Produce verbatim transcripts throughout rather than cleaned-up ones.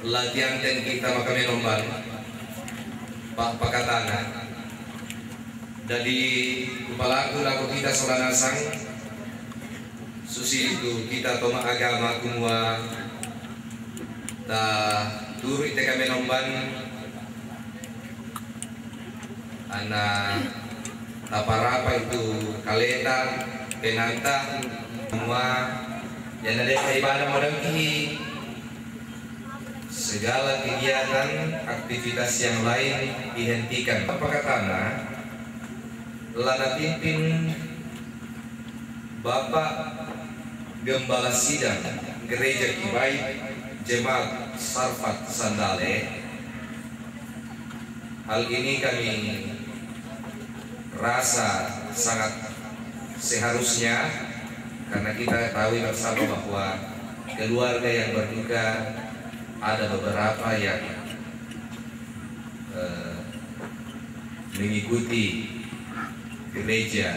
Latihan ten kita maka menomban pa pakatana. Dadi kupalaku lako kita sola nasang susi itu kita toma agama kumua ta turu ite kami nomban ana taparapa itu kaleta penanta semua yang ada ibadah modal ki segala kegiatan aktivitas yang lain dihentikan. Pakatana lana pimpin Bapak Gembala Sidang Gereja Kibait Jemaat Sarfat Sandale. Hal ini kami rasa sangat seharusnya karena kita tahu bersama bahwa keluarga yang berduka ada beberapa yang eh, mengikuti gereja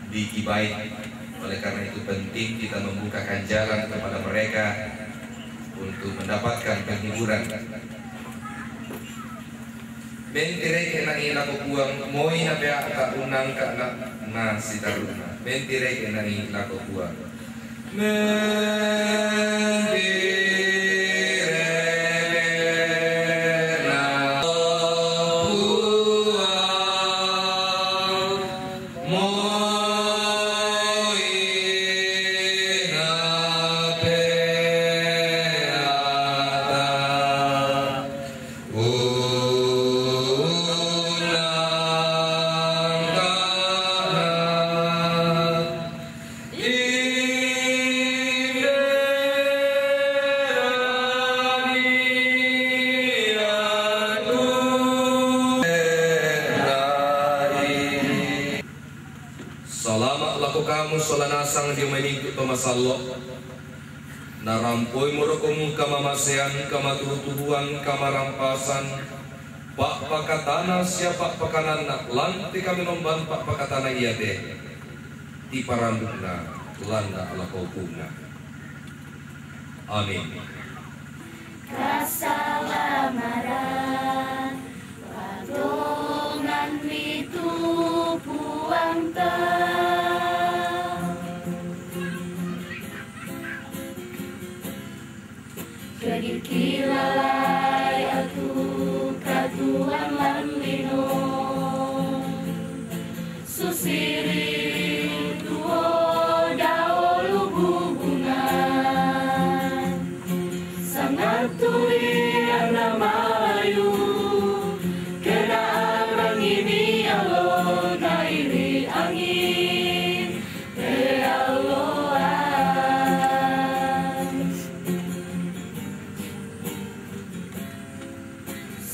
di Kibait. Oleh karena itu penting kita membukakan jalan kepada mereka untuk mendapatkan penghiburan. Mentireke nangi lako Puang, moi na pea ka unang ka na, na sitaruna. Mentireke nangi lako Puang. Salama lako kamu sola nasang dio mai Minggu to masallo. Narampoimo rokomu kamamasean, kamatuhu-tuhuan, kamarampasan, pakpakatana sia pakpakananna, lan te kami nomban pakpakatana iate. Tiparambukna landa lako hukumna. Amin. Kasalamaran padonganmi tu Puangta. Jadi kilalai aku katuan lan lino. Susiri tuo dao lububungan. Sangat tuli anna malayu. Kenaan rangini allo nairi angin.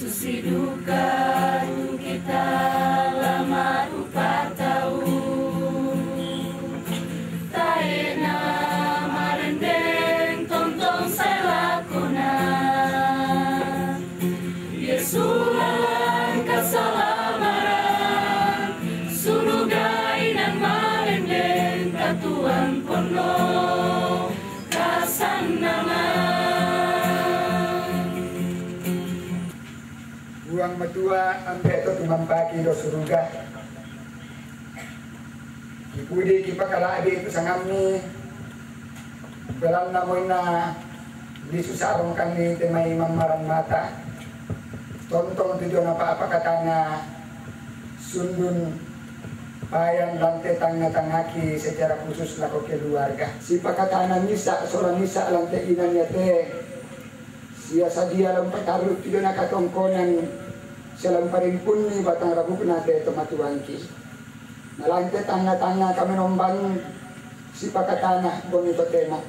Susi duka tu kita lama rupa tau. Taena marendeng tontong sai lakona. Yesus lalan kasalamaran, suruga inan marendeng katuan ponno. Kasannangan. Puang Matua, ampe to tumampaki do suruga. Kipudi kipakala'bi tu sangammi, belanna moina lisu sarong kami te mai mammaran mata. Tontong tu diona pakatana sundun payan lan te tangnga-tangngaki secara khusus lako keluarga. Sipakatana misa sola misa lan te inan iate sia sadia la umpatarru tu diona katongkonan sia la umparimpunni batang rabukna te tomatuangki. Na lan te tangnga-tangnga kami nomban sipakatana bongi totemo.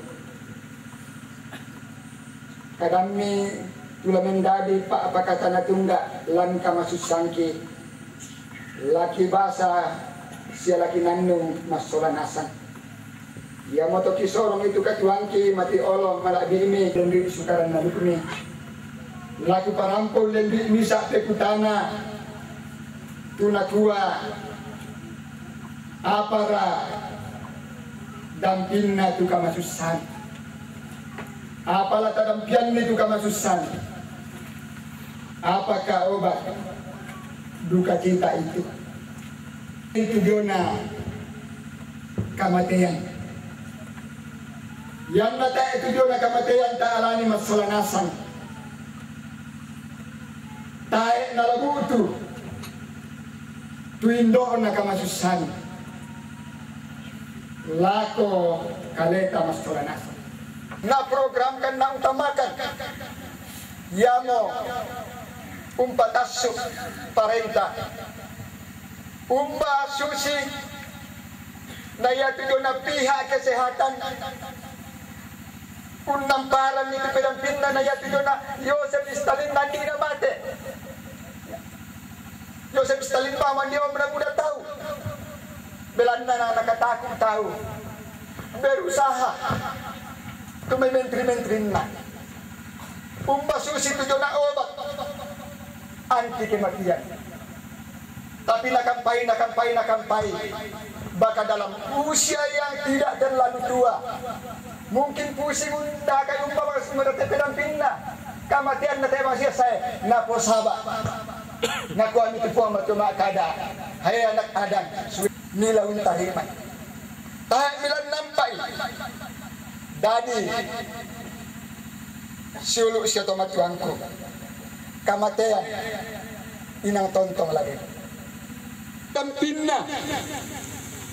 Kadammi tu la mendadi pakpakatana tungga lan kamasussangki, laki basa sia laki nannung massola nasang. Iamoto kisorong itu katuangki mati olo mala'bimi lendui sukaran nalukmi. Laku parampo lendui misa pekutana tu nakua apara dampinna tu kamasussan. Apala tadampianni tu kamasussan? Apakah obat dukacita itu? Itu dona kamatean. Iyanna tae' tu dona kamatean ta'alani massala nasang. Tae' nala bu'tu tu indo'na kamasussan lako kaleta massala nasang. Na programkan, na utamakan, iamo umpatassu' parenta. Umba susi na iatu dona pihak kesehatan, unnamparanni tu pedampinna na iatu dona Yosef Stalin, nandi'na mate. Yosef Stalin pamanni omna muda tau, belanna na nakataku' tau berusaha tu mai menteri-menterinna. Umba susi tu dona obat anti kematian. Tapi nakampai, nakampai, nakampai. Bahkan dalam usia yang tidak terlalu tua. Mungkin pusing undakai umpama semedate pedampinna. Kamateanna te' masia sae, naposaba'. Nakuami tu Puang Matua makkada, "Hai anak Adam, su-, mila untarimai." Tae' mila nampai. Dadi siulu' sia tomatuangku, kamatean inang tontong lagi. Dampinna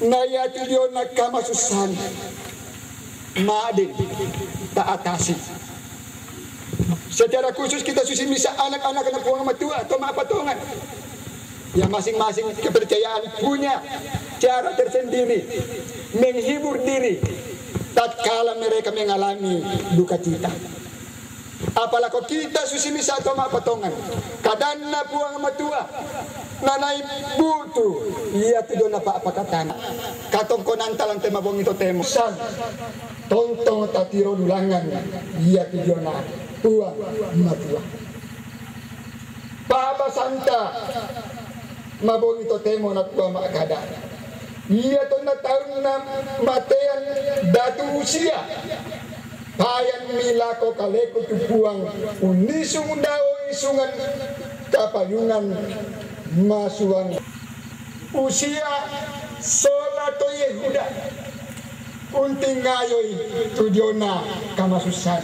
na iatu diona kamasussan ma'din ta'atasi. Secara khusus kita susi misa' anak-anakna Puang Matua, toma'patongan. Ya, masing-masing kepercayaan punya cara tersendiri menghibur diri tatkala mereka mengalami duka cita. Apalako kita susi misa' toma'patongan. Kadanna Puang Matua, nanai bu'tu iatu diona pa'pakatana. Katongkonanta lan te mabongi totemo. San, tontong tatiro dulangan iatu diona Puang Matua. Pa'basanta mabongi totemo nakua makkada, iatonna taunna matean Datu Usia, payanmi lako kaleku tu Puang unnisung dao isungan kapayungan masuang. Usia sola to Yehuda, untingayoi tu diona kamasussan.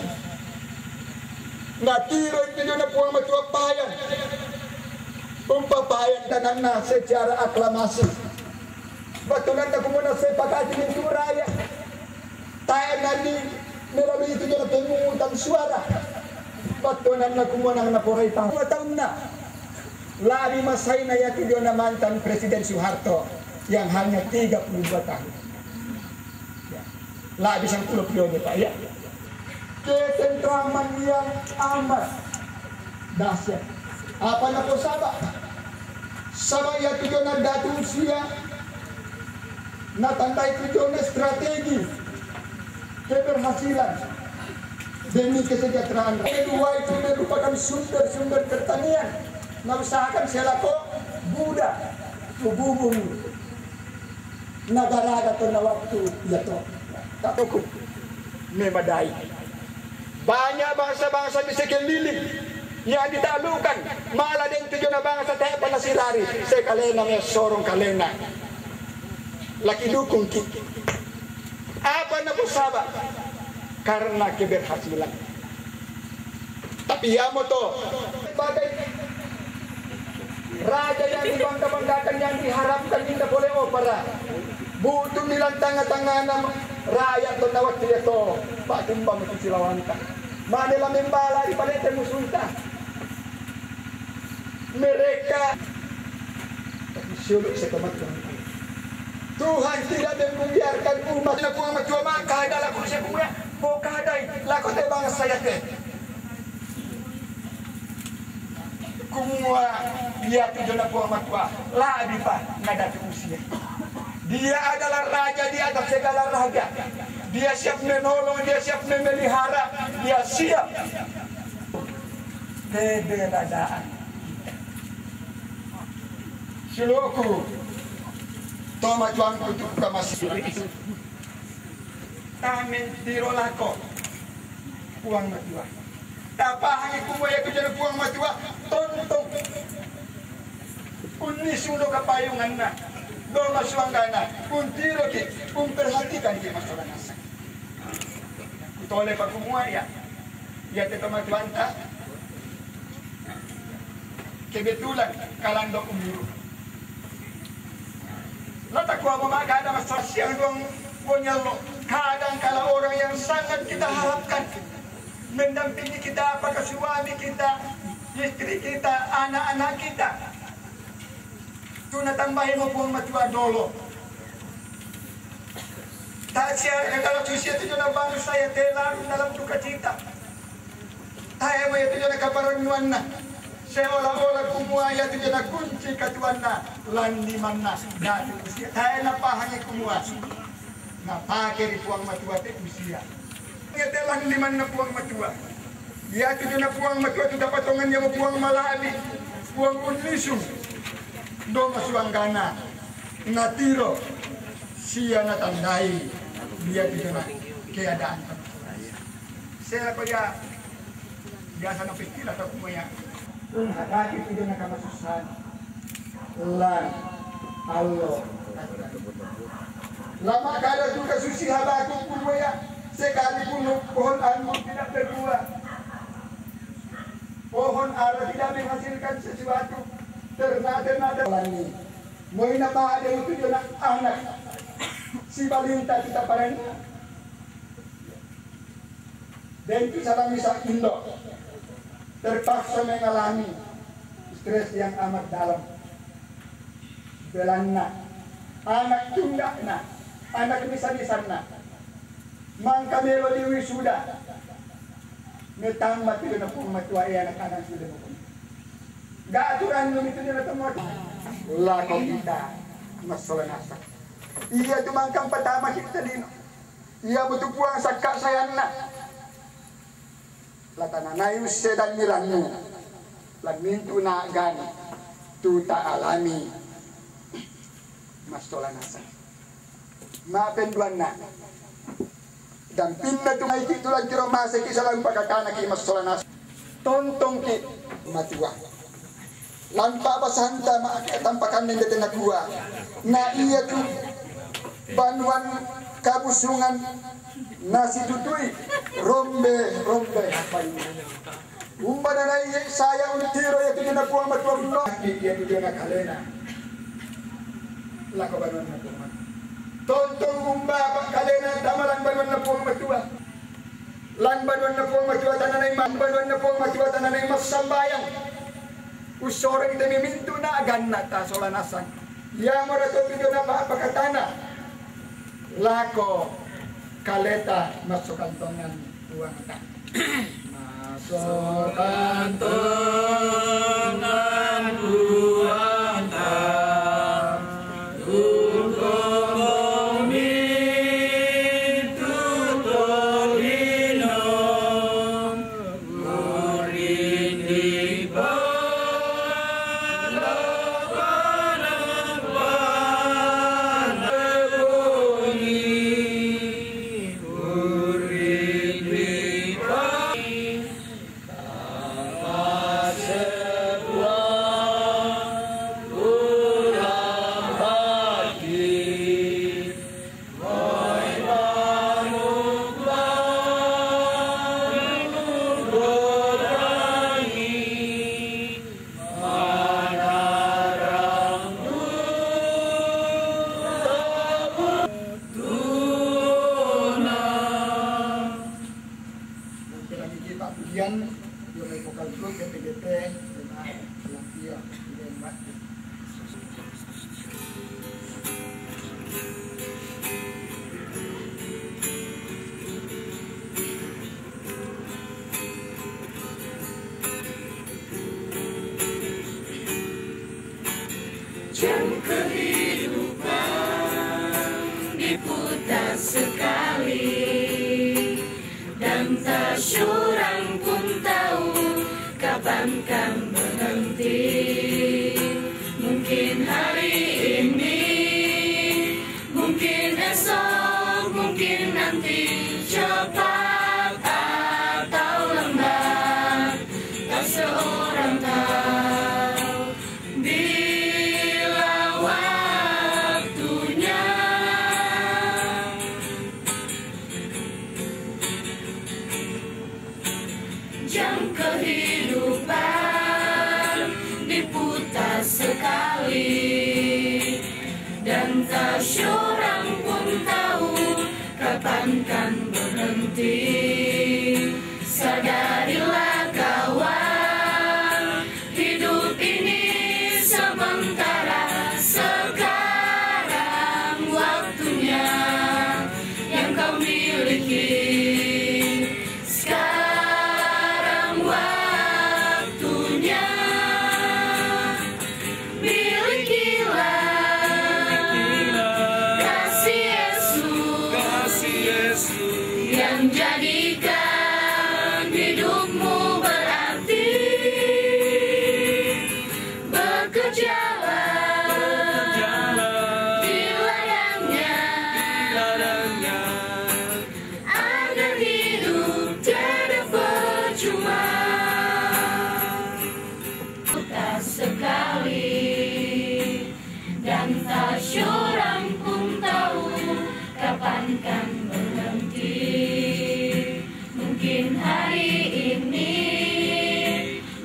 Natiroi tu diona Puang Matua payan. Umpapayan tananna secara aklamasi. Battuananna kumua nasepakati mintu' raya. Tae' nani melalui itu diona pemungutan suara. Battuananna kumua nang naporai tahu dua taunna. La'bi masaina iatu diona mantan Presiden Soeharto yang hanya tiga puluh dua tahun. Ya. La'bi sangpulo pione, Pak, ya. Ketentraman yang amat dahsyat. Apa naposaba'? Saba' iatu diona Datu Usia natandai tu diona strategi keberhasilan demi kesejahteraan. Kedua itu merupakan sumber-sumber pertanian. Nausahakan sia lako buda, ububung nagaraga tonna waktu iato. Tatuku memadai. Banyak bangsa-bangsa di sekeliling yang ditaklukkan, malah den tu diona bangsa tepa nasirari, sekalena me sorong kalena. Laki dukung ki. Apa naposaba'? Karena keberhasilan. Tapi iamoto sebagai raja yang dibangga-banggakan, yang diharapkan, inda pole opara. Bu'tu milan tangnga-tangngana rakyat tonna wattu iato, pa'tumba mutu silawanta. Mane la membala ri palete musunta. Mereka. Tapi siulu' sia tomatuangku, Tuhan tidak membiarkan umat. Na Puang Matua makkada lako sia kumua, pokadai lako te bangsa iate. Kumua iatu diona Puang Matua la'bipa na Datu Usia. Dia adalah raja di atas segala raja. Dia siap menolong, dia siap memelihara, dia siap keberadaan. Siulu'ku, tomatuangku tu kamasi. Tamen tiro lako. Puang Matua. Tapahangi kumua iye tu jana Puang Matua, tontong. Unnisung do kapayunganna, do masuanggana, untiroki, umperhatikanki massola nasang. Kutole pa kumua iye, iye te tomatuanta. Kebetulan kalandok umuru. La takua mo magada masalah siang dong bonyello. Kadang kala orang yang sangat kita harapkan mendampingi kita, apakah suami kita, istri kita, anak-anak kita. Tu natambahi mo Puang Matua dolo. Tasia kala susia tu jona bangsa iye te larut dalam dukacita. Tae mo iye tu jona kaparennuanna. Seolah-olah kumua iye tu jona kunci katuanna, lan limanna, datu usia. Tae napahangi kumua. Napake ri Puang Matua te usia. Iye te lan limanna Puang Matua. Iye tu jona Puang Matua tu tapatongan iye mo Puang mala'bi, Puang unnisung. Do masuanggana. Natiro sia natandai iye tu jona keadaan. Sela ko iye biasa napikkiri atau kumua iye. Hadaki tu jona kamasussahan. Lan allo. La magada tu kasusi Habakuk kumua iye, sekalipun pohon anggur tidak berbuah, pohon ara tidak menghasilkan sesuatu, ternak-ternak terlangi. Moi napade mo tu jona anak sibalinta tu taparenna. Den tu salami sang indo terpaksa mengalami stres yang amat dalam. Belanna, anak tungga'na, anak misa-misanna, mangka melo diwisuda, metamma tu jona Puang Matua iye anak-anak sudah mokon. Ga aturan lu itu jona temmo lako kita massola nasang. Iye tu mangkang patama kita lino. Iye mo tu Puang sakka sayanna. La tananai usse dannirannu, lan mintu na'gan tu ta'alami massola nasang. Mapenduanna, dampinna tu maiki tu lantiro maseki salalu pakakanaki massola nasang. Tontongki matua. Lampa basanta ma-, tampakanna de tenakua. Na iye tu banuan kabusungan nasitutui rombe-rombe. Umba nanai saya untiro iye tu jona Puang Matua bunno. Iye tu jona kalena. Lako banuanna Puang Matua. Tontong umba pa kalena tama lan banuanna Puang Matua. Lan banuanna Puang Matua tananai ma-, banuanna Puang Matua tananai massambayang. Ussoreng te mimintu na'ganna ta sola nasang. Iamora to tu jona pa-, pakatana. Lako kaleta massokantongan Puangta. Massokantongan Puangta. Mungkin lagi kita ujian, dia main vokal group, G P G P, dengan Lampia, dengan Mbak. Jam kehidupan diputar sekali, dan tak seorang pun tahu kapan kan berhenti. Mungkin hari ini, mungkin esok, mungkin nanti, cepat atau Jam kehidupan diputar sekali, dan tak seorang pun tahu kapan kan berhenti. Sadarilah kawan, hidup ini sementara. Sekarang waktunya yang kau miliki. Sekarang waktunya. Milikilah kasih Yesus, kasih Yesus yang jadikan hidupmu berarti. Bekerjalah, bekerjalah di ladangnya, di ladangnya, agar hidup tiada percuma. Tak sekali, dan tak seorang pun tahu kapan kan berhenti. Mungkin hari ini,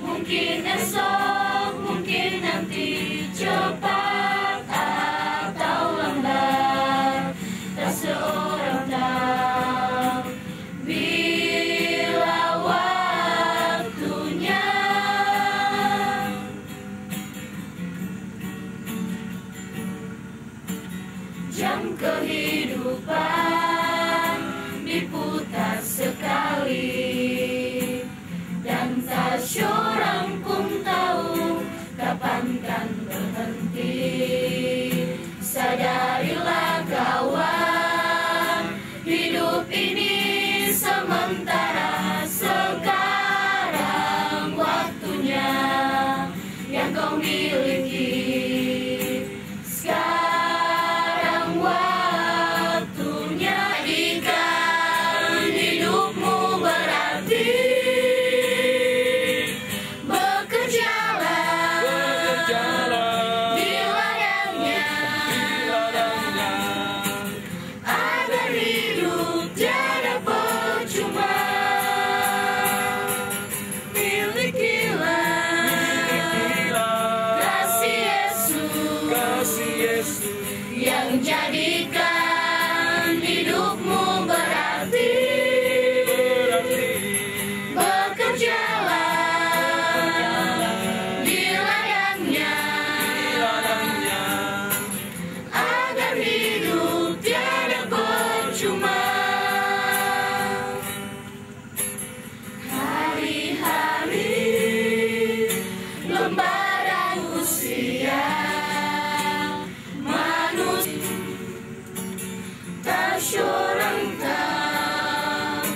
mungkin esok, mungkin nanti, cepat atau lambat, tak seorang tahu bila waktunya. Jam kehidupan diputar sekali, dan tak seorang pun tahu kapan kan berhenti. Sadarilah kawan, hidup ini sementara. Sekarang waktunya yang kau miliki. Sekarang waktunya jadikan hidupmu berarti. Bekerjalah, bekerjalah di ladangnya, di ladangnya, agar hidup tiada percuma. Milikilah, milikilah kasih Yesus, kasih Yesus yang jadikan hidupmu berarti. Berarti. Bekerjalah, bekerjalah di ladangnya, di ladangnya, agar hidup tiada percuma. Hari-hari lembaran usia manusia, tak seorang tahu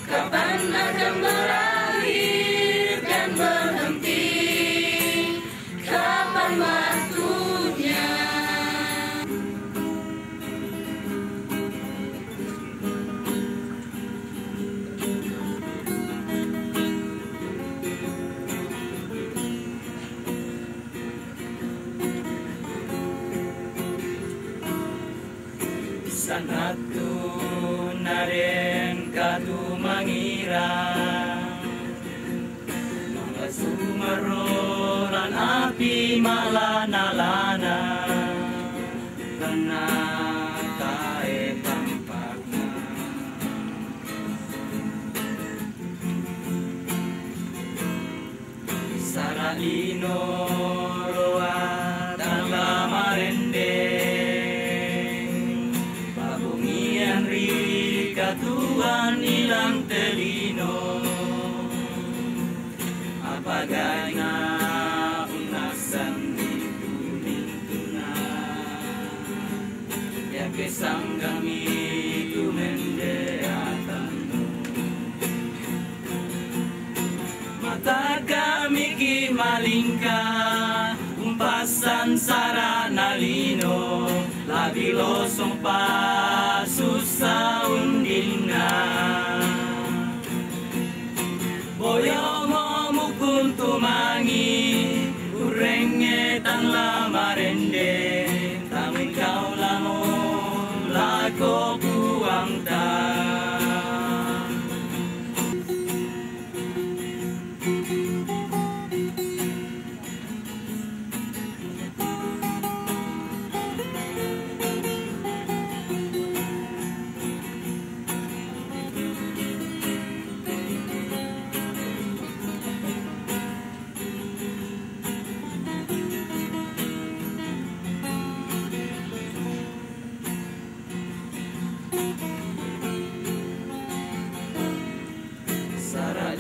kapan akan berakhir dan berhenti. Kapan waktunya? Sangat tu naden katu mangira, maka sumaroran api malana-lana, karena tae tampakna. Sara lino roa tang la marende, pabungian ri katuoan ilang telino. Apagaina unnasan itu mintuna, iake sanggammi tumende atanmu. Matakamiki malingka umpassan sarana lino, labi losong pasussa undinna. Boyomo mukun tumangi, urrengnge tang la marende, tamui kau lamo lako Puangta.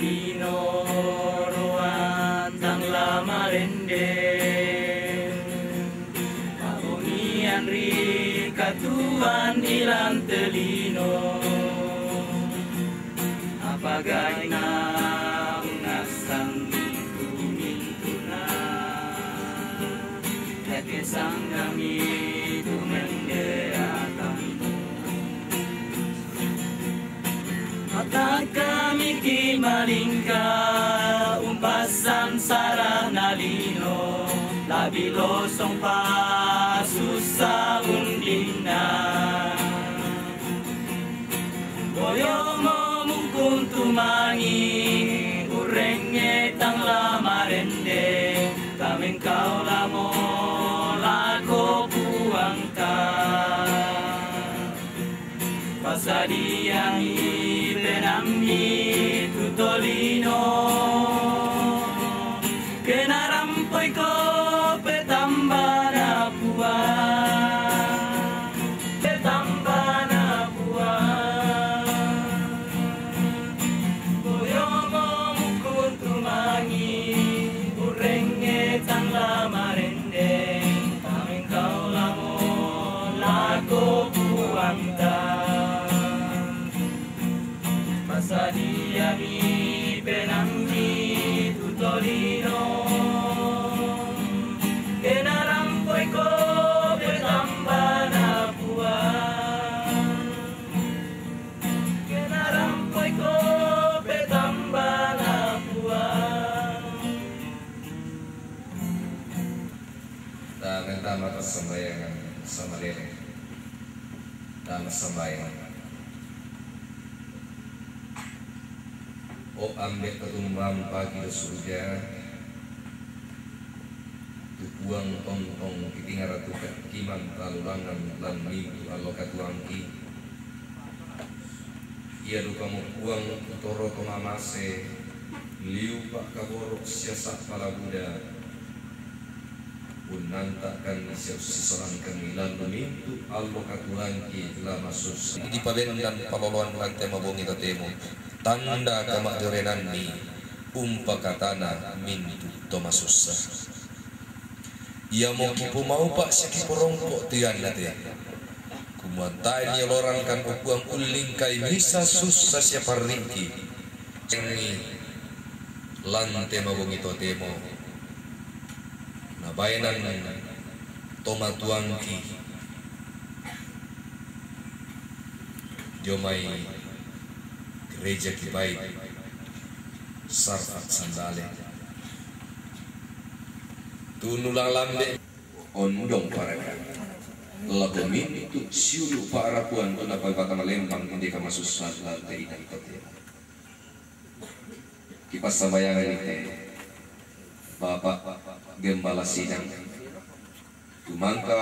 Inoroan tang la marende, mabongian ri katuan ilan telino, apagaina ungasan tu mintuna, ya kesang kami tu mende akan. Mata kami ki malingka, umpasan sarana lino, labi losong pasusa undina. Boyo mo mukun tumangi, urenge tang la marende, kamengkau lamo lako puangta. Pasadiami penami tutolino, kenarampoi ko petambana pua, petambana pua. Boyomo mukun tumangi, urenge tang la marende, kamengkau lamo lako puangta. Pasadiami penami tutolino, kenarampoi ko petambana pua, kenarampoi ko petambana pua. Tama-tama passambayangan samalele. Tama sambayang. O Ambe' to tumampa ki ri surga, tu Puang tontong ki tingaratukan ki mantalulangan lan mintu' allo katuoangki. Ia duka mo Puang tu toro to mamase, liu pa'kaboro' sia sa'pa la buda, unnanta'kanni sia ussisolangkanni lan mintu' allo katuoangki la masussa. Dipabendan paloloan lan te mabongi totemo, tanda kama'durenanni umpakatana mintu' to masussa. Iamo kipomaupa' sia kiporongko' tu ianna te, kumua tae' niolorangkan, o Puang, ullingkai misa sussa sia parringki. Cengi lan te mabongi totemo, nabaenan tomatuangki dio mai Gereja Kibait Sarfat Sandale. Tunu lang lambe' ondong paraga lako mintu' siulu' pa'rapuan tu napabata malembang inde kamasussaan lan te inan totemo. Kipassambayangan ite Bapak Gembala Sidang, tumangka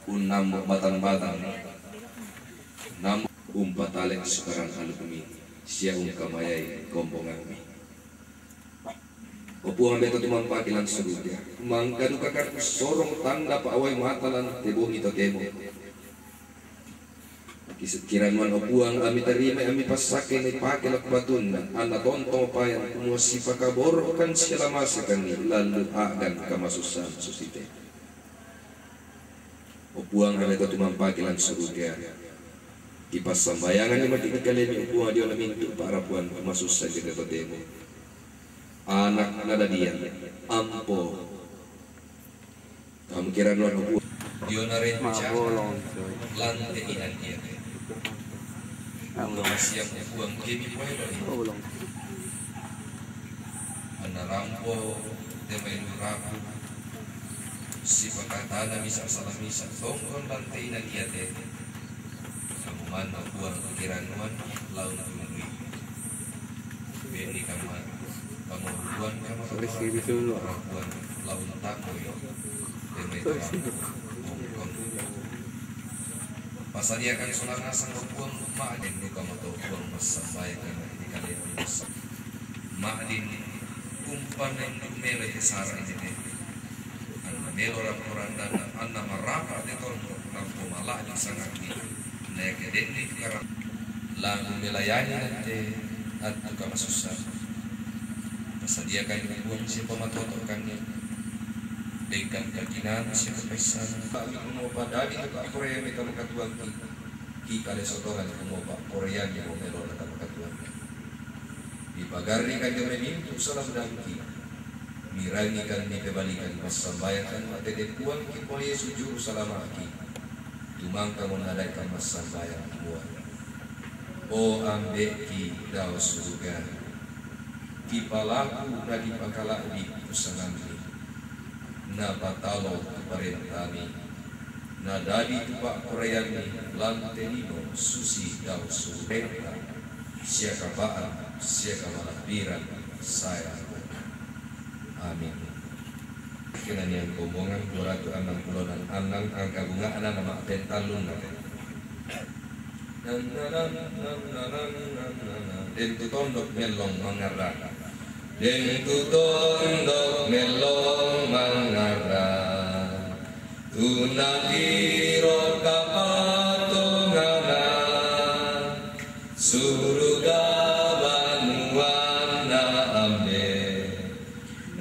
unnambo' batang-batang, nambo' umpatale' sukaran alukmi sia ungkamayai kombonganmi. O Puang, Ambe' to tumampaki lan suruga, mangkadukakan ussorong tanda pa'uwai mata lan te bongi totemo. Kirannuan, o Puang, ami tarimai, ami passakke, naipake lako batunna, anna tontong payan, kumua sipakaboro'kan sia la masekanni lallu a'gan kamasussaan susite. O Puang, Ambe' to tumampaki lan suruga, kipassambayanganni mati' ri kalemi, o Puang, diona mintu' pa'rapuan masussa inde totemo. Anak nadadian, ampo, Kamu kirannuan, o Puang, diona rencana lan te inan iate. Siang, o Puang, ke mipoeloi. Anna rampo te mai lu rapu, sipakatana misa' sala misa' tongkon lan te inan iate. Kamu manna, o Puang, kirannuan lao untunui. Benni kama, kamu Puang, kama Puang, lao untakoi. Te mai tu rampo tongkon. Pasadiakan sola nasang, o Puang, ma'din duka mo to, Puang, massambayang ri kalemi. Ma'din umpanendu' melo te sara' inde te. Anna melo rampo randanna, anna marapa' te tondok, rampo mala'bi' sangaddi. Na iake denni tu karam-, la kumelayani nante, Antu kamasusahan. Pasadiakan ni Puang sia pamatoto' kami. Dengkan kakinaan sia kapaissanan. Kami kumopa dadi tu pa'poraiammi tama katuoangki. Kikalesotongan kumopa poraianni mo melona tama katuoangki. Dipagarrikan dio mai mintu' salamdangki. Mirangikan mipebalikan massambayangkan ma'tedde Puangki Puang Yesu juru salama'ki. Tumangkamo nadaikan massambayang kumua. O Ambe'ki dao suruga, kipalaku na kipakala'bi tu sangammi, napatalo tu parentami, nadadi tu pa'poraianni lan te lino susi dao suruga, sia kapa'an sia kamala'biran sae. Amin. Kenanian kombongan dua ratus enam puluh enam, angka bunga'na na ma'pentallunna te. Den tu tondok mellong mangngarrang. Den tu tondok mellong mangngarrang. Tu natiro kapatongana, suruga banuanna Ambe'.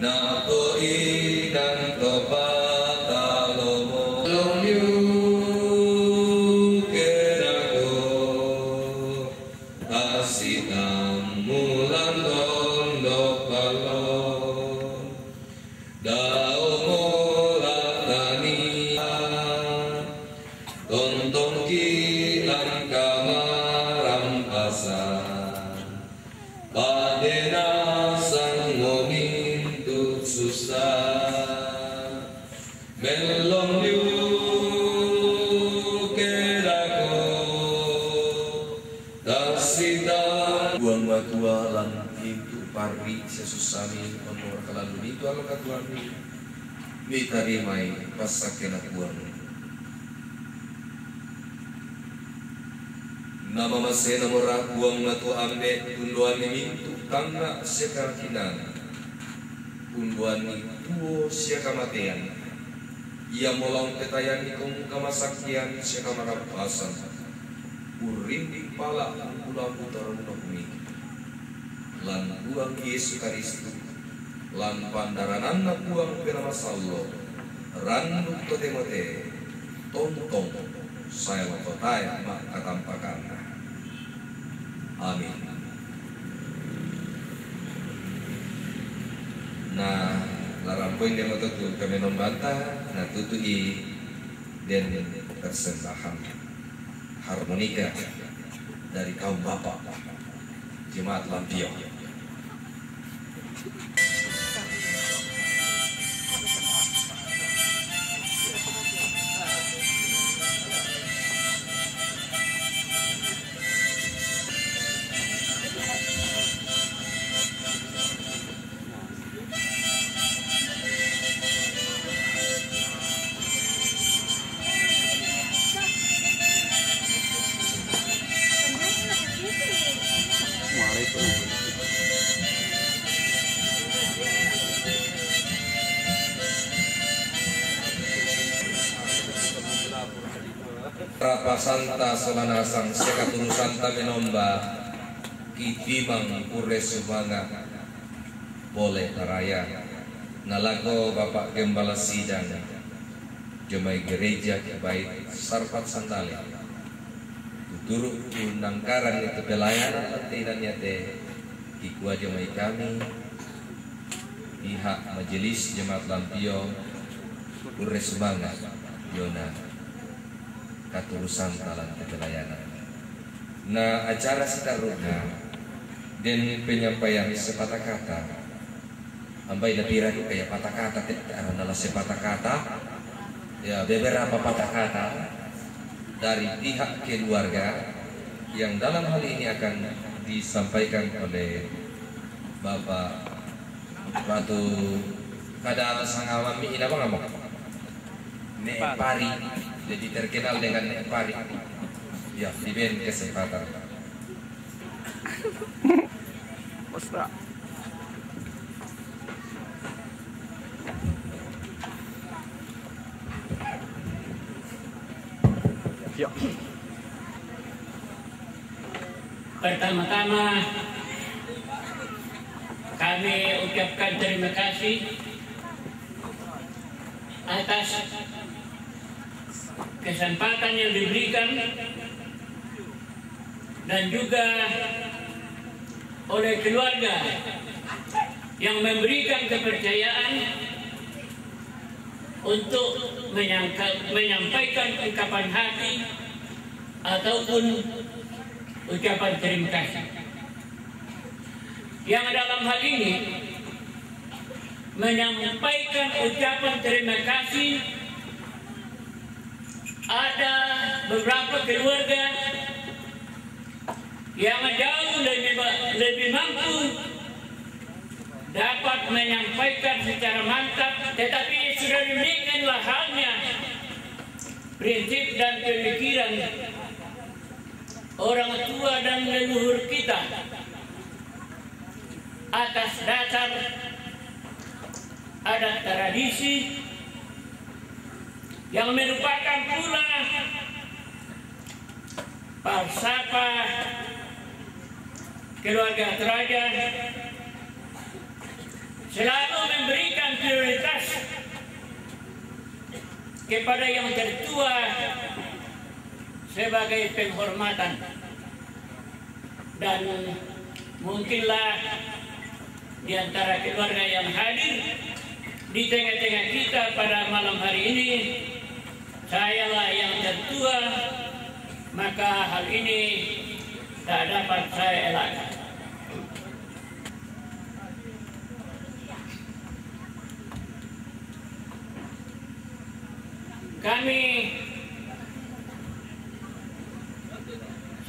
Nappo inang to patalomo. Long yu kedako, tasitammu lan tondok pallo. Dao mola tania, tontongki lan kamarampasan. Pa'de nasang mo mintu' susa. Mellong yu kedako, tassita. Puang Matua lan mintu' parri' sia sussami, onrong raka lan lu mintu' allo katuoammi, mitarimai passakkena Puang. Namamasenamora Puang Matua Ambe', tundoanni mintu' tangnga' sia kakinaan, tundoanni tuo sia kamatean, iamo la umpetayanni komu kamasakkean sia kamarampasan, urrinding pala' ungkulambu torunokmi. Lan Puang Yesu Karistus, lan pandarananna Puang Penaa Masallo', randuk totemo te, tontong sae makotae ma'katampakanna. Amin. Na, larampoi demo to tu kamenombanta, natutu'i den persembahan harmonika dari kaum bapak Jemaat Lampio. Rapasanta sola nasang sia katurusanta menomba, kitimang pure sumanga' pole naraya. Na lako Bapak Gembala Sidang, jomai gereja Kibait Sarpat Sandale, tuturu' unnangkaranni tu pelayanan lan te inang iate, kikua jomai kami, pihak majelis Jemaat Lampio, pure sumanga' diona katurusanta lan te pelayanan. Na acara sitarru'na den penyampaian sepatah kata. Ambai napira duka ya patah kata te, karena la sepatah kata. Ya, beberapa patah kata dari pihak keluarga yang dalam hal ini akan disampaikan oleh Bapak Ratu, kada atas sangawan mi ina bang amok. Nek Pari, lebih terkenal dengan Nek Pari. Ya, diberi kesempatan. Mesra. Ya. Pertama-tama, Kami ucapkan terima kasih atas kesempatan yang diberikan dan juga oleh keluarga yang memberikan kepercayaan untuk menyangka- menyampaikan ungkapan hati ataupun ucapan terima kasih. Yang dalam hal ini menyampaikan ucapan terima kasih, ada beberapa keluarga yang jauh lebih ba- lebih mampu dapat menyampaikan secara mantap, tetapi sudah demikianlah halnya prinsip dan pemikiran orang tua dan leluhur kita atas dasar adat tradisi yang merupakan pula falsafah keluarga Toraja, selalu memberikan prioritas kepada yang tertua sebagai penghormatan. Dan mungkinlah di antara keluarga yang hadir di tengah-tengah kita pada malam hari ini, sayalah yang tertua, maka hal ini tak dapat saya elakkan. Kami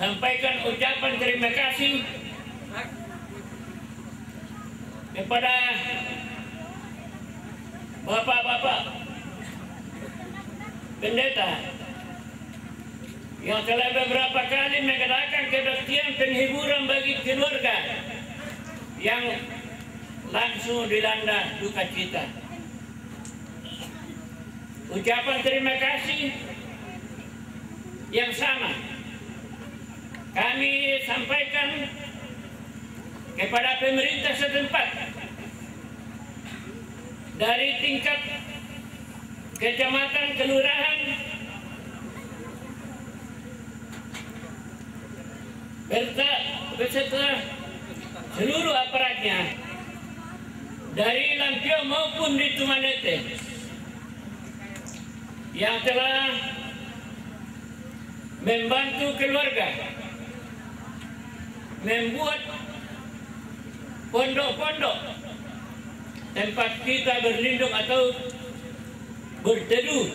sampaikan ucapan terima kasih kepada bapak-bapak pendeta yang telah beberapa kali mengadakan kebaktian penghiburan bagi keluarga yang langsung dilanda duka cita. Ucapan terima kasih yang sama kami sampaikan kepada pemerintah setempat dari tingkat kecamatan, kelurahan, berta- beserta seluruh aparatnya dari Lampion maupun di Tumanete yang telah membantu keluarga membuat pondok-pondok tempat kita berlindung atau berteduh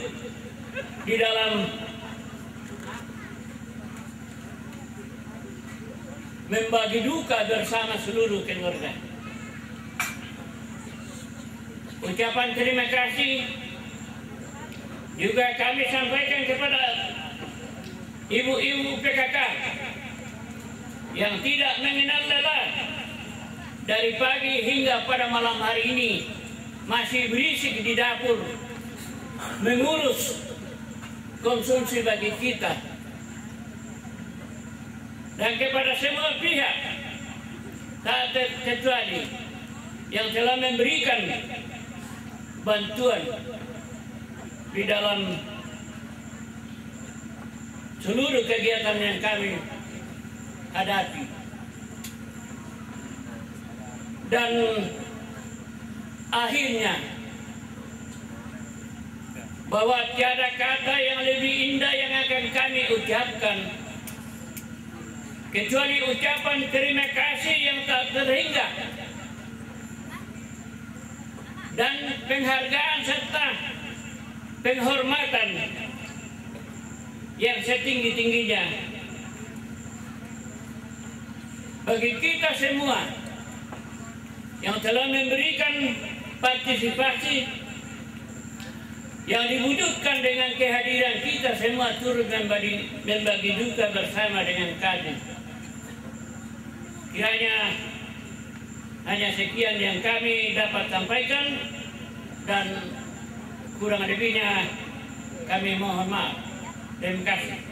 di dalam membagi duka bersama seluruh keluarga. Ucapan terima kasih juga kami sampaikan kepada ibu-ibu P K K yang tidak mengenal lelah dari pagi hingga pada malam hari ini masih berisik di dapur mengurus konsumsi bagi kita. Dan kepada semua pihak, tak terkecuali yang telah memberikan bantuan di dalam seluruh kegiatan yang kami hadapi. Dan akhirnya, bahwa tiada kata yang lebih indah yang akan kami ucapkan kecuali ucapan terima kasih yang tak terhingga dan penghargaan serta penghormatan yang setinggi-tingginya bagi kita semua yang telah memberikan partisipasi yang diwujudkan dengan kehadiran kita semua turut membagi, membagi duka bersama dengan kami. Kiranya hanya sekian yang kami dapat sampaikan, dan kurang lebihnya kami mohon maaf. Terima kasih.